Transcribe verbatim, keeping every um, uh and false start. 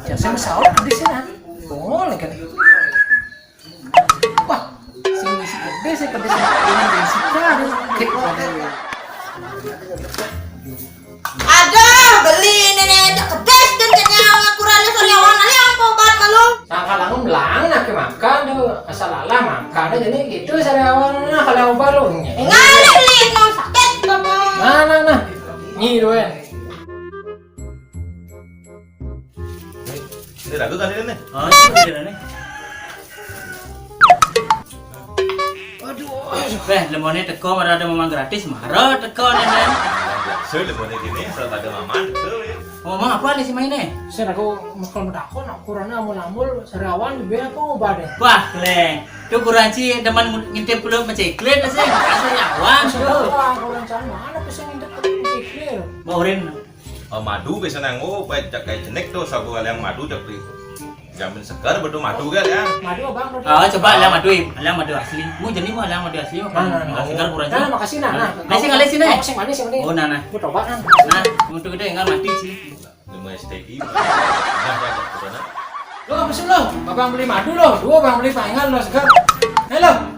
Ya, sing saur pedis ya. Boleh kan? Wah, sing isi pedis, sing pedis, sing pedis, sing pedis. Aduh, beli ini nih, cak kedes dan caknya ngakurannya sariawan aja yang mau obat malu. Sangka lamun belang nak makan tuh, asal alah makan aja nih gitu sariawan nah kalau obat lu. Enggak ada beli mau sakit kamu. Nah, nah, nah. Nyi duen. Ini ragu kan ini? Oh, ini bener nih. Aduh. Beh, lemone teko mara ada mamang gratis, mara teko nih, nih. Biasa lemone gini, asal ada maman tuh. Oh, mamang apa nih si mainnya? Saya aku mekal medakon, aku rana amul-amul sariawan di bea apa obat deh. Wah, leng. Tuh kurang sih demen ngintip kulit meceklit sih, sariawan tuh. Wah, aku rencana mana bisa ngintip ke clear. Baurin. Oh, madu biasanya nggo, baik cak kayak jenik tuh, sabu yang madu cak di jamin segar betul madu kan ya. Madu abang udah. Oh, coba lah madu, lah madu asli. Mu jadi mu lah madu asli, apa? Nah, nah, nah. Segar kurang Nah, sih. makasih nah. Nah, Nah, sing alih sini. Oh, sing mana sing mana? Oh, nah, nah. Gue coba kan. Nah, untuk itu enggak mati sih. Lima S T I. Nah, ya, ya, ya. Lo apa sih lo? Abang beli madu lo, dua abang beli pangan lo segar. Halo.